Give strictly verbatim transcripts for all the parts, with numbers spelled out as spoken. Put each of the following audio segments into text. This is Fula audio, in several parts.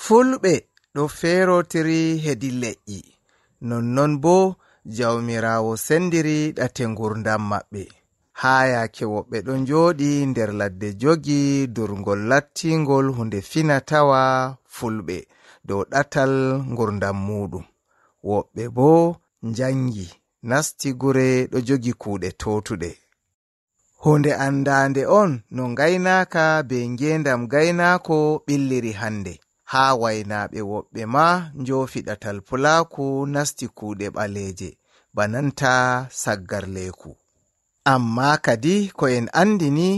Fulɓe ɗo feerotiri hedi leƴƴi, nonnon boo Jawmiraawo sendiri ɗate ngurdam maɓɓe. Haa yaake woɓɓe ɗo njooɗi nder ladde jogi durngol lattingol hunde fina-tawa Fulɓe dow ɗatal ngurdam muuɗum. Woɓɓe boo njangi, nasti gure ɗo jogi kuuɗe tootuɗe. Huunde anndaande on no ngaynaaka bee ngeendam gaynaako ɓilliri hannde. Haa waynaaɓe woɓɓe maa njoofi ɗatal pulaaku nasti kuuɗe ɓaleeje, bananta saggarleeku. Ammaa kadi ko en anndi ni,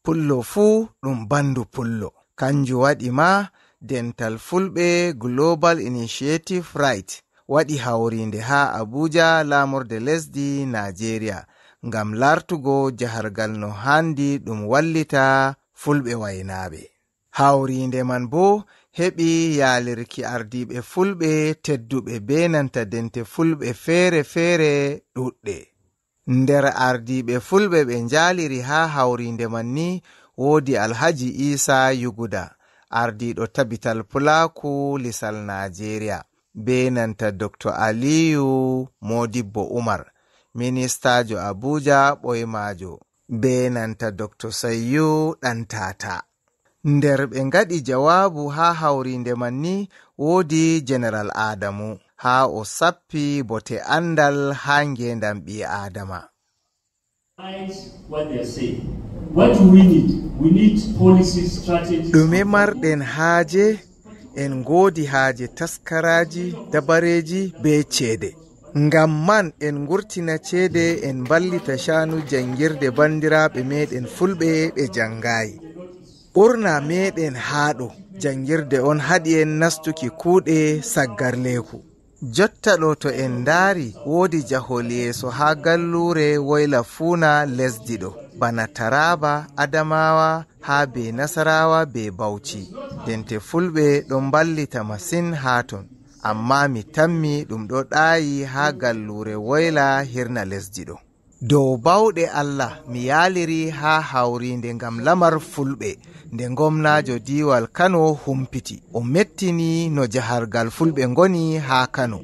pullo fuu ɗum banndu pullo. Kanjum waɗi maa dental Fulɓe Global Initiative Right waɗi hawriinde haa Abuja, laamorde lesdi Naajeeriya, ngam laartugo jahargal no haandi ɗum wallita Fulɓe waynaaɓe. Hawriinde man boo heɓi yaalirki ardiiɓe Fulɓe tedduɓe bee nanta dente Fulɓe feere-feere ɗuuɗɗe. Nder ardiiɓe Fulɓe ɓe njaaliri haa hawriinde man ni, woodi Alhaji Iisa Yuguda, ardiiɗo tabital pulaaku lisal Naajeeriya, bee nanta Dokto Aliyu Moodibbo Umar, ministaajo Abuja ɓoymaajo, bee nanta Dokto Sayyu Ɗantata. Nder ɓe ngaɗi jawaabu haa hawriinde man ni, woodi Jeneral Adamu, haa o sappi bote anndal haa ngeendam ɓii-Aadama. What they are saying. What do we need? We need policy strategies. Ɗume marɗen haaje? En ngoodi haaje taskaraaji, dabareeji bee ceede. Ngam man en ngurtina ceede, en mballita caanu janngirde banndiraaɓe meeɗen Fulɓe ɓe janngaayi. Ɓurna meeɗen haa ɗo, janngirde on haɗi en nastuki kuuɗe saggarleeku. Jotta ɗo to en ndaari, woodi jahol yeeso haa galluure woyla fuuna lesdi ɗo, bana Taraaba, Adamawa, haa bee Nasarawa bee Bauchi. Dente Fulɓe ɗon mballita masin haa ton, ammaa mi tammi ɗum ɗo ɗaayi haa galluure woyla hirna lesdi ɗo. Dow bawɗe Allah, mi yaaliri haa hawriinde ngam lamar Fulɓe, nde ngomnaajo diiwal Kano humpiti. O mettini no jahargal Fulɓe ngoni haa Kano.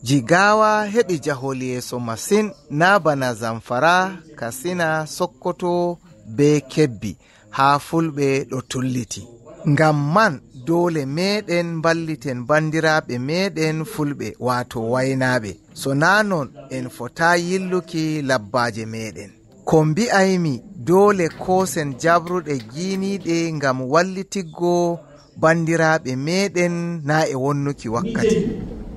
Jigawa heɓi jahol yeeso masin, naa bana Zamfara, Katsina, Sokoto, bee Kebbi, haa Fulɓe ɗo tulliti. Ngam man, doole meeɗen mballiten banndiraaɓe meeɗen Fulɓe, waato waynaaɓe. So naa non, en fotaa yilluki labbaaje meeɗen. Ko mbi'aymi, doole koosen jabruɗe giiniiɗe ngam wallitiggo banndiraaɓe meeɗen, naa e wonnuki wakkati.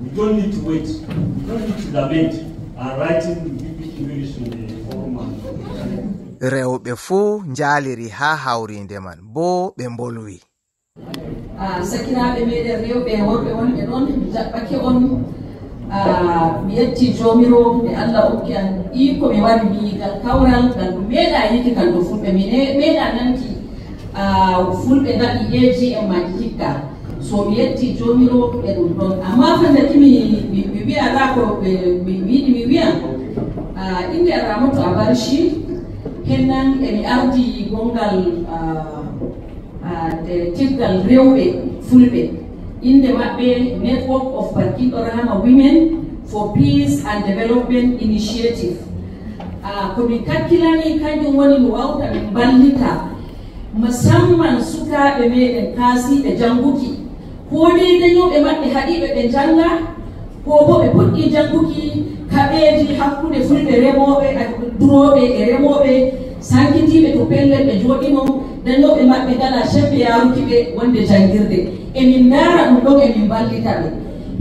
We don't need to wait. We don't need to lament. And writing big, big English in the forum. Rewɓe fuu njaaliri haa hawriinde man, boo ɓe mbolwi. Ah, sakiraaɓe meeɗen rewɓe e worɓe wonɓe ɗon, mi jaɓɓake on. Ah, mi yetti Joomiraawo nde Allah okki an ɓiy ko mi wari mi ngal kawral ngal ɗum meeɗa yiiki kal to Fulɓe. Mi ne-, meeɗa nanki, ah, Fulɓe ngaɗi A G M maaji hikka. So mi yetti Joomiraawo e ɗum ɗon. Amma fandaki mi, mi, mi wi'a alaa ko mi, mi, mi yiɗi mi wi'a. Ah, innde alaa mo to a barci. Hennan e mi ardi gongal, ah, ah, e caggal rewɓe Fulɓe. Innde maɓɓe Network of Barkindo Rahama Women for Peace and Development Initiative. Ah, ko min kakkilani kanjum woni no wawta min mballita musamman sukaaɓe meɗen kaasiiɓe jannguki. Ko dei dañooɓe maɓɓe haɗiiɓe ɓe njannga, ko bo ɓe puɗɗii jannguki kaɓeeji hakkunde Fulɓe remooɓe, durooɓe e remooɓe, sankitiiɓe to pellel ɓe njooɗino, dañooɓe maɓɓe ngalaa cembe yaaruki ɓe wonde janngirde. E min ndaara ɗum ɗon, e min mballita ɓe.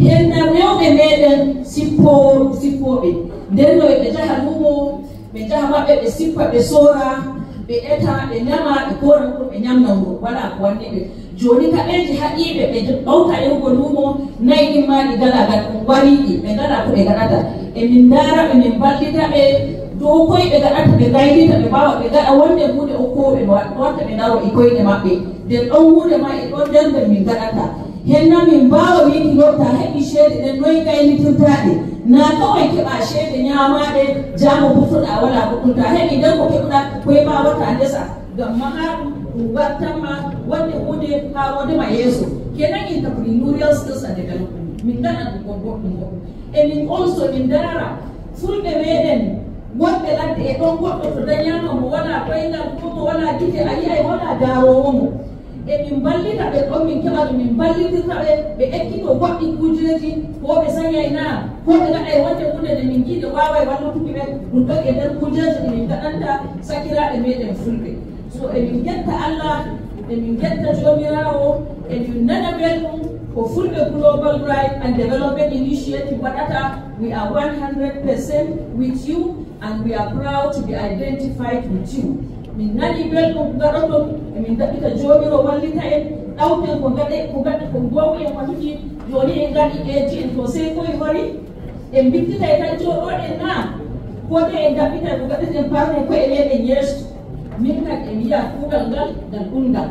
Henna rewɓe meɗen sippo-, sippooɓe. Nden no ɓe njaha luumo, ɓe njaha maɓɓe, ɓe sippa, ɓe soora, ɓe eta, ɓe ñama, ɓe koora wuro, ɓe ñamna wuro. Walaa ko wanni ɓe. Jooni kaɓeeji haɗiiɓe ɓe ɓawta yahugo luumo, nayi ɗin maa ɗi ngalaa gal ɗum wariiɗi, ɓe ngalaa ko ɓe ngaɗata. E min ndaara ɓe, min mballita ɓe dow koy ɓe ngaɗata, ɓe ngaynita, ɓe mbaawa ɓe ngaɗa wonde huunde okkooɓe no wa-, no watta ɓe ndaro e koyɗe maɓɓe. Nden ɗon huunde maa e ɗon nder nder min ngaɗata. Henna min mbaawa wiiki ɗo, ta heɓi ceede ɗen, noy gaynitirtaaɗe? Naa kawai keɓa ceede ñaamaaɗe, jaango burtoɗa a walaa goɗɗum. Ta heɓi nden ko keɓuɗa, koy ma wata ndesa. Ngam mahaa ɗum, ko Wattanma wonde huunde haaroode ma yeeso. Kenan entrepreneurial skills and development. Min ngaɗa ɗum on goɗɗum goɗɗum. E min also min ndaara fulɓe meɗen wonɓe ladde e ɗon goɗɗo to dañaama mo wala koyngal ko mo wala gite a yi'ay wala daaroowo mo. E min mballita ɓe ɗon min keɓa no min mballitirta ɓe ɓe ekkito goɗɗi kuujeeji ko ɓe sañay naa ko ɓe ngaɗay wonde huunde nde min ngiɗi waaway wallutuki ɓe ɗum ɗon e nder kuujeeji ɗi min ngaɗanta sakiraaɓe meɗen fulɓe. So emin ngetta Allah, emin ngetta Joomiraawo, emin nana belɗum ko Fulɓe Global Rights and Development Initiative waɗata. We are one hundred percent with you and we are proud to be identified with you. Min nani belɗum ko ngaɗoton, emin ɗaɓɓita Joomiraawo wallita en, ɗawten ko ngaɗe ko ngaɗe ko mbaawi en waɗuki. Jooni en ngaɗi eeji en to sey koye hori. En mbittitay tan jooɗooɗen naa? Ko de en ngaɓɓitay ko ngaɗeten parne koye meɗen yeeso. Min kadi e mi yiya kuugal ngal ngal ɗunngal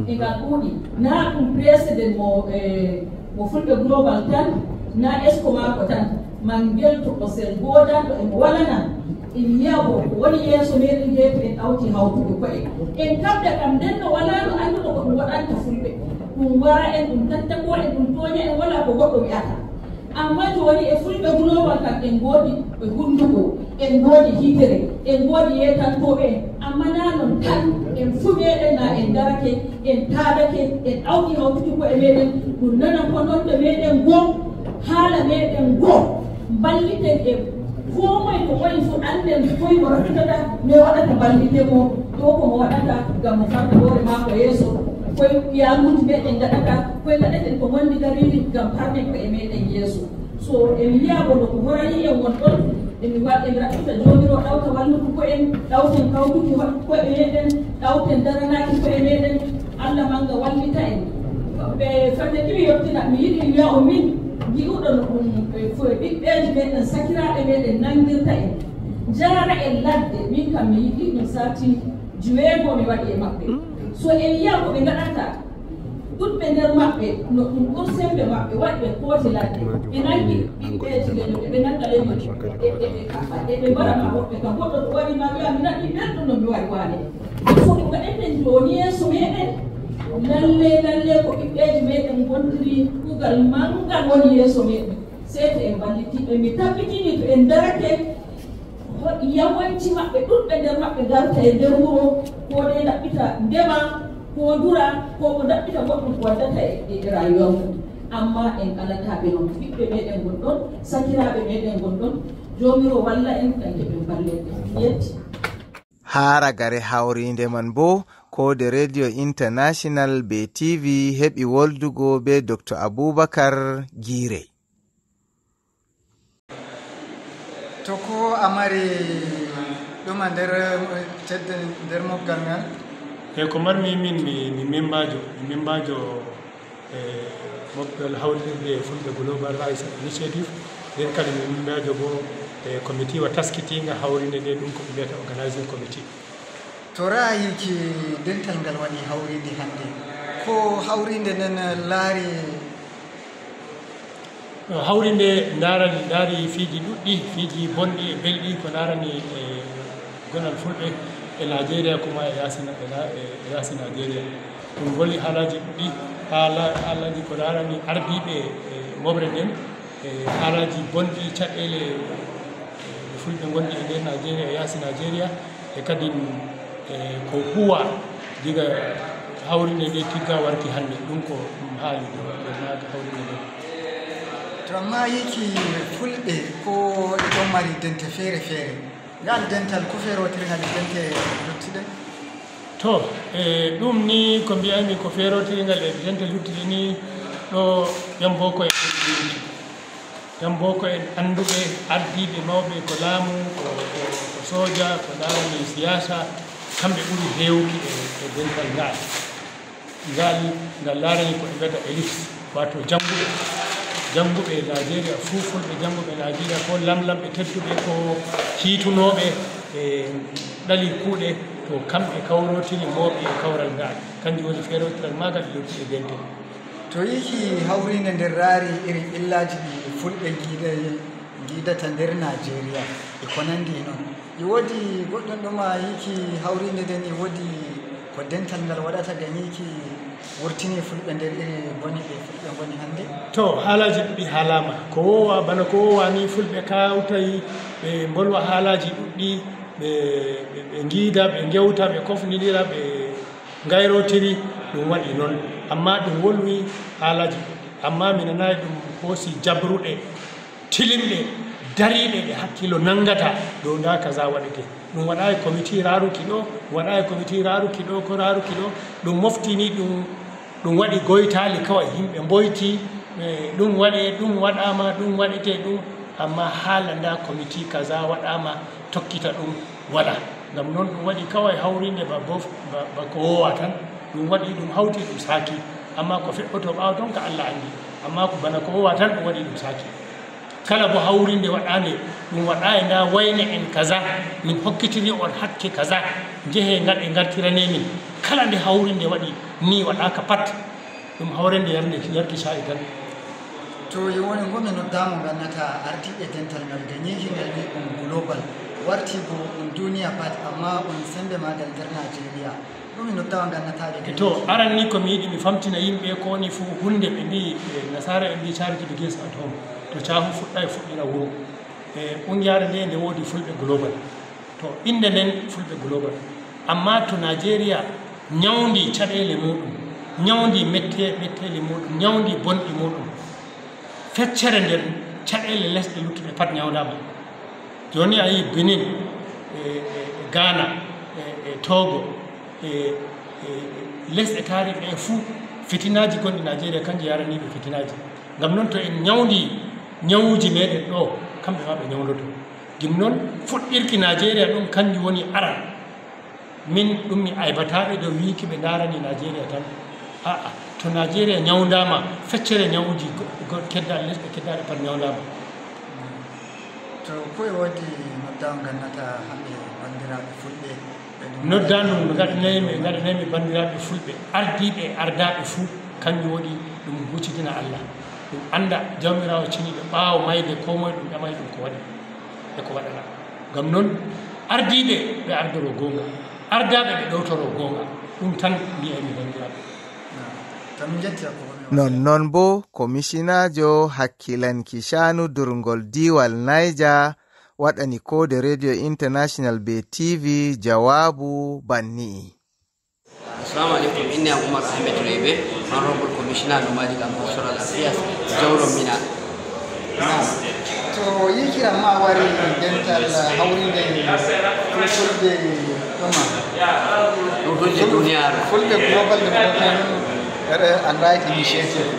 e ngal ɗuuɗi. Naa ɗum president mo e mo fulɓe global tan naa esko maako tan ma ngel to osel goodanɗo emo walana. E mi yiya ko ko woni yeeso meɗen nde to en ɗawti hawtude koye en kamɓe kam nden no walaa no annduɗo ko ɗum waɗanta fulɓe. Ɗum wara en ɗum tattako en ɗum tooña en walaa ko goɗɗo wi'ata. Amma jooni e fulɓe global kam en ngoodi e hunnduko, en ngoodi hitere, en ngoodi yeetantooɓe en. Amma naa non tan en fuu meɗen naa en darake en taadake en ɗawti hawtuki koye meɗen. Ɗum nana hononde meɗen goo haala meɗen goo mballiten e koo moye ko wayi fuu annden koye mo rattata mi waɗata mballite mo ɗo ko mo waɗata ngam mo farta hoore maako yeeso. Koye yaamuuji meɗen ngaɗata koye ngaɗeten ko ngondi gariiri ngam parnen koye meɗen yeeso. So en wiya ko no ko horani en won ɗon emi waɗ en raɓɓita joomiroo ɗawta walluki ko en ɗawten kawtuki koye meɗen ɗawten daranaaki koye meɗen. Allah manga wallita en. Ɓe fande ɗiɗi yottina mi yiɗi wiya o min yi'uɗo no ɗum ɓiɓɓeeji meɗen sakiraaɓe meɗen nangirta en jaara en ladde min kam mi yiɗi ɗum sati juweego mi waɗi e maɓɓe. So en yiya ko ɓe ngaɗata ɗuɗɓe nder maɓɓe no ɗum ɓur sembe maɓɓe waɗi ɓe kooti ladde ɓe nangi ɓiɓɓeeji leñol ɓe nanga leñol ɓe mbaɗa ma woɓɓe kam goɗɗo ɗo waɗi ma wiya mi naɗi belɗum no mi waɗi waane. So ko ngaɗeten jooni yeeso meɗen lalle lalle ko ɓiɓɓeeji meɗen gontiri kugal manngal woni yeeso meɗen. Sey to en mballitiɓe mi tabbitini to en darake yawanci maɓɓe ɗuɗɓe nder maɓɓe ngarta e nder wuro ko ɗe ndaɓɓita ndema ko ndura ko ko ndaɓɓita goɗɗum ko waddata e rayuwa mum. Amma en alataɓe noon ɓiɓɓe meɗen gon ɗon sakiraɓe meɗen gon ɗon. Jomiro walla en kanke ɓe mballen yetti. Haa ragare hawriinde man boo, koode Radio International bee T V heɓi woldugo bee Doktor Abubakar Giirey. To ko a mari ɗum a nder tedde nder mobgal ngal? Eey, ko marmi min, mi, mi memmbaajo, mi memmbaajo e moftal hawrirde Fulɓe Global Rights Initiative, nden kadi mi memmbaajo boo e committee wa taskitiinga hawrinde nde, ɗum ko ɓe mbiyata organizing committee. To ra'ayiki dental ngal waɗi hawrinde hannde, ko hawrinde nden laari? Hawrinde ndarani, ndaari fiiji ɗuɗɗi, fiiji bonɗi e belɗi ko ndarani e gonal Fulɓe e Najeriya, kuma e yaasi, e yaasi Najeriya. Ɗum woni haalaaji ɗuɗɗi, haala-, haalaaji ko ndarani ardiiɓe e mofre nden, e haalaaji bonɗi, caɗeele e Fulɓe ngonɗi e nder Najeriya e yaasi Najeriya. E kadi, e ko huwa diga hawrinde nde tigga warti hannde, ɗum ko ɗum haali ɗum, ɗum naata hawrinde nde. To amma yiki Fulɓe ko e ɗon mari dente feere feere, ngal dental ko feerotiringal e dente luttuɗe? To, e ɗum ni ko mbiyami ko feerotiringal e dente luttuɗe ni, ɗo ɓen boo ko e Ƴan boko en annduɓe, ardiiɓe mawɓe ko laamu, ko, ko, ko sooja, ko laarani siyaasa, kamɓe ɓuri heewki e, e dental ngal. Ngal, ngal laarani ko ɓe mbiyata élite, wato jannguɓe. Jannguɓe Najeriya fuu, fulɓe jannguɓe Najeriya, ko lamlamɓe tedduɓe, ko hiitunooɓe e ɗali kuuɗe, to kamɓe kawrotiri mooɓi e kawral ngal. Kanjum woni feerotiral maagal e luttuɗe dental. To yiki hawriinde nden raari irin ɓillaaji ɗi fulɓe ngiida-, ngiidata nder Naajeeriya e ko nanndi e non, e woodi goɗɗum ɗum a yiki hawriinde nden e woodi Ko dental ngal waɗata gañiiki wurtini fulɓe nder iri bone ɗe fulɓe ngoni hannde? To, haalaaji ɗuɗɗi haalaama. Ko woowa, bana ko woowa ni, fulɓe kawtay, ɓe mbolwa haalaaji ɗuɗɗi, ɓe, ɓe, ɓe ngiida, ɓe ngewta, ɓe kofnidira, ɓe ngayrotiri, ɗum waɗi noon. Amma ɗum wolwi haalaaji ɗuɗɗi. Amma mi nanaay ɗum hoosi jabruɗe tilimɗe, dariiɗe, ɗe hakkilo nanngata dow ndaa kaza waɗetee. Ɗum waɗaay komiti raaruki ɗo, ɗum waɗaay komiti raaruki ɗo, ko raaruki ɗo, ɗum mofti ni, ɗum, ɗum waɗi goytaali kaway, yimɓe mboyti, e, ɗum waɗee, ɗum waɗaama, ɗum waɗetee ɗum, amma haala ndaa komiti kaza waɗaama, tokkita ɗum walaa. Ngam noon ɗum waɗi kaway hawriinde ba bof, ba, ba ko woowa tan, ɗum waɗi, ɗum hawti, ɗum saaki, amma ko feƴƴoto ɓaawo toon ka Alla anndi, amma ko bana ko woowa tan ɗum waɗi, ɗum saaki. Kala bo hawriinde waɗaande, ɗum waɗaay ndaa wayne en kaza, min hokkitiri on hakke kaza, njehee ngaɗee ngartiranee min. Kala nde hawriinde waɗi, nii waɗaaka pat, ɗum hawriinde yarde, yarki caa'i tan. To yo woni ngo mi noddaama ngannata ardiiɓe dental ngal gañiiki ngal wi'i on global, warti bo on duniya pat, amma on semmbe maagal nder Naajeeriya. Ɗum mi noddaama ngannata ɓe gañiiki. To, aran ni ko mi yiɗi mi famtina yimɓe ko woni fuu huunde ɓe mbi'i, e, nasaara ɓe mbi'i charity begins at home. To caahu fuɗɗaay fuɗɗira wuro. E, ɓunngiyaare nde nde woodi Fulɓe Global. To, innde nden Fulɓe Global. Amma to Naajeeriya ñawndi caɗeele muuɗum, ñawndi mette, metteeli muuɗum, ñawndi bonɗi muuɗum, feccere nden caɗeele lesɗe luttuɗe pat ñawndaama. Jooni a yii Benin, e, e, e Ghana, e, e Togo, e, e, e lesɗe taariiɓe ɗe fuu, fitinaaji gonɗi Naajeeriya, kanji yaraniiɓe fitinaaji. Ngam non to en ñawndi ñawuuji meeɗen ɗo, kamɓe maa ɓe ñawndoto. Gim non, fuɗɗirki Naajeeriya ɗum, kanjum woni aran. Min ɗum mi aybataaɓe dow wiiki ɓe ndaarani Naajeeriya tan. A'a, to Naajeeriya ñawndaama, feccere ñawuuji go-, go-, keddaaɗe lesɗe keddaaɗe pat ñawndaama. To ko e woodi noddaango ngannata hannde banndiraaɓe fulɓe? Ɓe ɗum Noddaandu mi ngaɗanaymi, ngaɗanaymi banndiraaɓe fulɓe, ardiiɓe e ardaaɓe fuu, kanjum woni ɗum huucidina Allah. Ɗum annda Jawmiraawo ceniiɗo, ɓaawo maayde koo moye ɗum ƴamay ɗum ko waɗi e ko waɗanaa. Ngam non, ardiiɓe ɓe ardoro goonga, ardaaɓe ɓe ɗowtoro goonga. Ɗum tan mbi'aymi banndiraaɓe. Non non boo, komisinaajo hakkilanki caanu durngol diiwal Niger waɗani Koode Radio International bee T V jawaabu banni'i. Assalamu alaikum, inde am Umar Ahmed Rebe, Honorable Commissioner Nomadic and Pastoral Affairs, Jawro Mina. Naam. To yiikiram ma wari dental hawrinde fulfulde ɗoma. Fulfulde duniyaaru. Fulɓe Global Development and Right Initiative.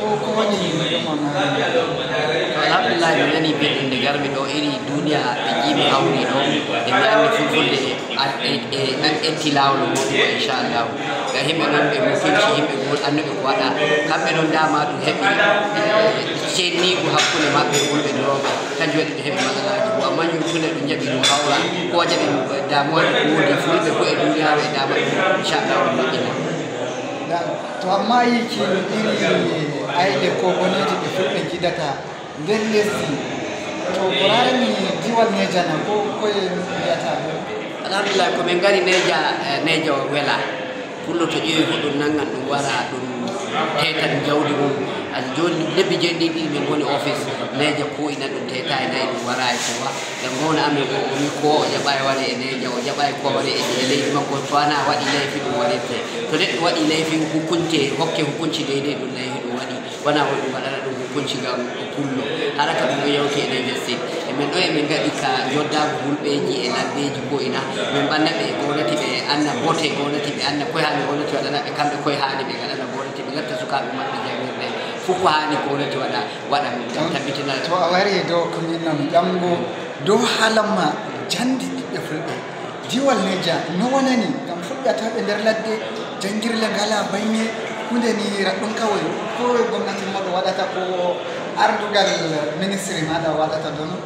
Ko ko woni ɗoma ma? To alhamdulillahi, mi nani belɗum nde garmi ɗo, iri duniya ɓe jii mi hawri ɗo, e mi anndi fulfulde e, e, e, etti laawol muuɗum inchallahu. Ngam himɓe non ɓe mutunci, himɓe gol annuɓe ko waɗa. Kamɓe non dama ɗum heɓi, e, cenniigu hakkunde maɓɓe e wonɓe durooɓe. Kanjum waɗi ɓe heɓi matsalaaji goo. Amma ñun tun e ɗum jaɓi ɗum hawra. Ko jaɓi damuwaaji ko woodi fulɓe ko e duniyaaru e dama ɗum inchallahu ɗum moƴƴina. To amma yiiki iri ayɗe ko boneeji ɗe fulɓe ngiɗata nder lesdi, to ko raarani diiwal Neja na, ko koye mbiyata ɗum? Alhamdulillah, ko min ngari Neja, eh, Neja wela. Pullo to ƴeewi fof ɗum nanngan ɗum wara ɗum tetan jawdi mum. Asa jooni lebbi jeeɗiɗi ɗiɗi min ngoni office Neja ko ina ɗum teta e nayi ɗum wara e ko wa. Ɓe ngowna amen o o wi ko o jaɓaay ware e Neja, o jaɓaay ko ware e e leydi makko, so wanaa waɗi leyfi ɗum waɗirte. To neɗɗo waɗi leyfi hukunce, hokke hukunci deydey ɗum leyfi ɗum waɗi. Wona won ɗum waɗana ɗum hukunci ngam o pullo. Hara ka ɗum ɗo yawti e Niger State. E men ɗo e min ngaɗi ka njoddaago hulɓeeji e lambeeji ko ina. Min ɓanna ɓe e gomnati, ɓe anna bote gomnati, ɓe anna koye haani gomnati waɗana ɓe, kamɓe koye haani ɓe ngaɗana gomnati, ɓe ngatta sukaaɓe maɓɓe janngirde. Fof ko haani gomnati waɗa, waɗa mum tan tabbitina. To a wari dow ko min noon ƴamgo dow haalamma jannde ɓiɓɓe fulɓe. Diiwal Neja no wonani ngam fulɓe a tawɓe nder ladde, janngirle ngalaa, baŋŋe huunde ni raɗɗum kawoy. Ko gomnati mooɗon waɗata, ko ardugal ministiri maaɗa waɗata dono?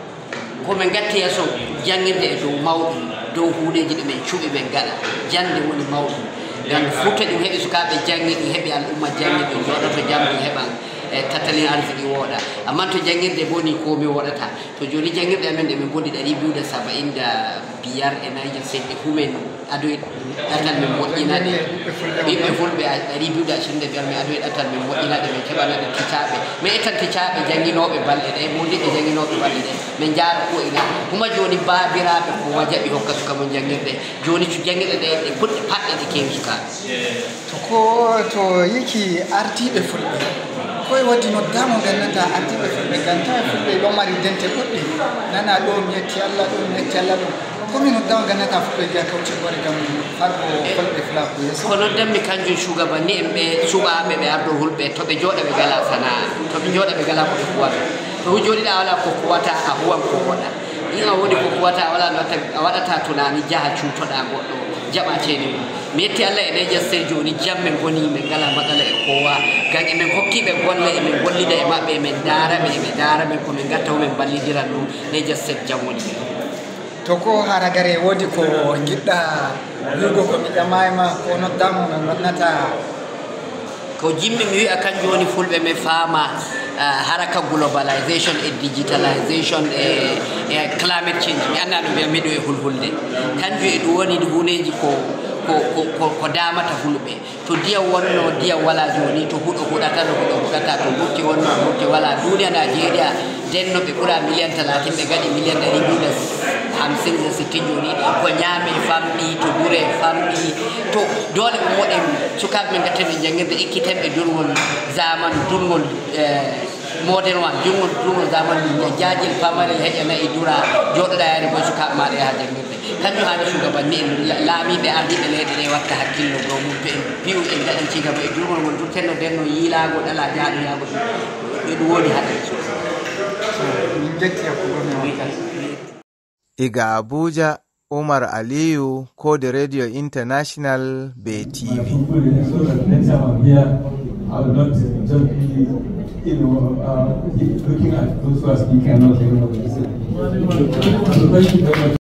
Ko min ngatti yeeso janngirde e dow mawɗum, dow huundeeji ɗi min cuɓi min ngaɗa. Jannde woni mawɗum. Ngam Fuuta ɗum heɓi sukaaɓe janngi, ɗum heɓi al'umma janngi, ɗum jooɗoto jam, ɗum heɓan e tattalin arziki wooɗa. Amma to janngirde boni ko mi wooɗata. To jooni janngirɗe amen ɗe min ngondi ɗari biyu da saba'in da biyar e Niger State ɗe humen Adoy ɗatal min moƴƴina ɗe. Ɓiɓɓe fulɓe a ɗari biyu da ashirin da biyar, min adoy ɗatal min moƴƴina ɗe, min keɓana ɗe ticaaɓe. Min ettan ticaaɓe jannginooɓe balɗe ɗe, moodiɓɓe jannginooɓe balɗe ɗe. Min njaara ko ina. Kuma jooni baabiraaɓe ko wajaɓi hokka suka mum janngirɗe. Jooni cu janngirɗe ɗe, ɗe puɗɗi paɗɗe ɗe keewi sukaaɓe. To ko, to yiki ardiiɓe fulɓe, koye waɗi noddaama nganndantaa ardiiɓe fulɓe, nganndantaa fulɓe ɗo mari dente ɗuɗɗe. Nana ɗo mi yetti Allah, ɗo mi yetti Allah, ɗo. Ko mi noddaama nganndantaa fulɓe wiya kawti hoore ngam fargo fulɓe fulaaku yeeso. Ko noddanmi kanjum shugabanni en ɓe suɓaaɓe ɓe ardo hulɓe, to ɓe jooɗa ɓe ngalaa sana'a, to ɓe jooɗa ɓe ngalaa ko ɓe kuwata. To hu jooɗiɗaa walaa ko kuwata, a huwan ko woɗa. In a woodi ko kuwata, a walaa no watta, a waɗata tunani, jaha cuutoɗaa goɗɗo, jaɓa ceede mum. Mi yetti Allah e Niger State jooni, jam min ngoni, min ngalaa matsala e kowa. Ngam emin kokki ɓe golle, emin gollida e maɓɓe, emin ndaara ɓe, eɓe ndaara min, ko min ngatta fu min mballidiran ɗum. Niger State jam woni. To ko haragare woodi ko ngiɗɗaa wi'ugo ko mi ƴamaay ma, ko noddaama min waɗnata? Ko jimmi mi wi'a kanjum woni fulɓe mi faama, ah, haraka globalization e digitalization e, e climate change. Mi anndaa no mbi'anmi ɗum e fulfulde. Kanjum e ɗum woni huneeji ko, ko, ko, ko, ko daamata fulɓe. To ndiyam wonno, ndiyam walaa jooni, to huɗo huɗata, no huɗo huɗata, to burti wonno, burti walaa. Duniya Nigeria, ndenno ɓe ɓura miliyan talatin, ɓe ngaɗi miliyan ɗari biyu da hamsin da sittin jooni. Ko ñaame famɗi, to dure famɗi, to doole ummoɗen sukaaɓe men ngatten ɓe janngirde, ekkiten ɓe durngol zamanu, durngol, eh, modern one, durngol, durngol zamanu, jaajel pamarel heƴa na'i dura, jooɗoɗaa yaade boy sukaaɓe maaɗa yaha janngirde. Kanjum haani shugabanni en, la-, laamiiɓe ardiiɓe leyɗe ɗe watta hakkillo dow mum, to en piyu en ngaɗan cigaba e durngol ngol durtenno ndenno yiilaago ɗala jaaɗoyaago ɗum. Ɓe ɗum woni haɗa. Min njetti hakkunde men wakkati. Iga Abuja, Umar Aliyu, Kode Radio International, be T V. I will not just be, you know, uh, looking at those who are speaking and not hearing what they say. So thank you very much.